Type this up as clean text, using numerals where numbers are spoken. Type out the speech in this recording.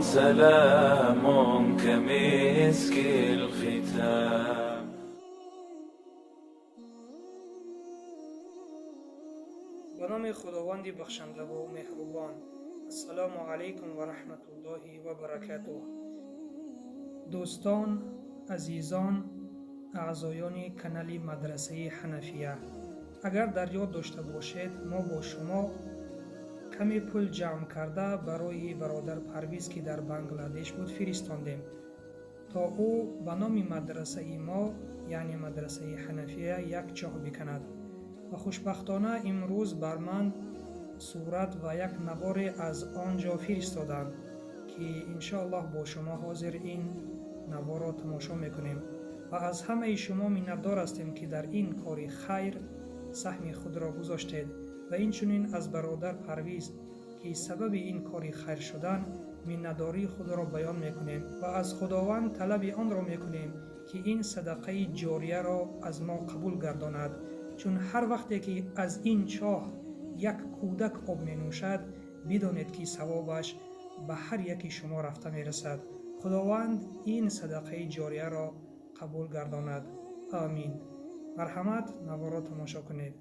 سلام كمسك الختام. Ба номи Худованди бахшандаву меҳрубон. Ассалому алайкум ва раҳматуллоҳи ва баракатуҳ. Дӯстон, азизон, аъзоёни канали Мадрасаи Ҳанафия, агар дар ёд дошта бошед, мо бо шумо каме пул ҷамъ карда барои бародар Парвиз, ки дар Бангладеш буд, фиристондем, то ӯ ба номи мадрасаи мо, яъне Мадрасаи Ҳанафия, як чоҳ биканад. Ва хушбахтона имрӯз бар ман сурат ва як наворе аз он ҷо фиристоданд, ки иншоаллоҳ бо шумо ҳозир ин наворро тамошо мекунем. Ва аз ҳамаи шумо миннатдор ҳастем, ки дар ин кори хайр саҳми худро гузоштед, ва инчунин аз бародар Парвиз, ки сабаби ин кори хайр шудан, миннатдории худро баён мекунем ва аз Худованд талаби онро мекунем, ки ин садақаи ҷорияро аз мо қабул гардонад, чун ҳар вақте ки аз ин чоҳ як кӯдак об менӯшад, бидонед, ки савобаш ба ҳар яки шумо рафта мерасад. Худованд ин садақаи ҷорияро қабул гардонад. Амин. Марҳамат, наворро тамошо кунед.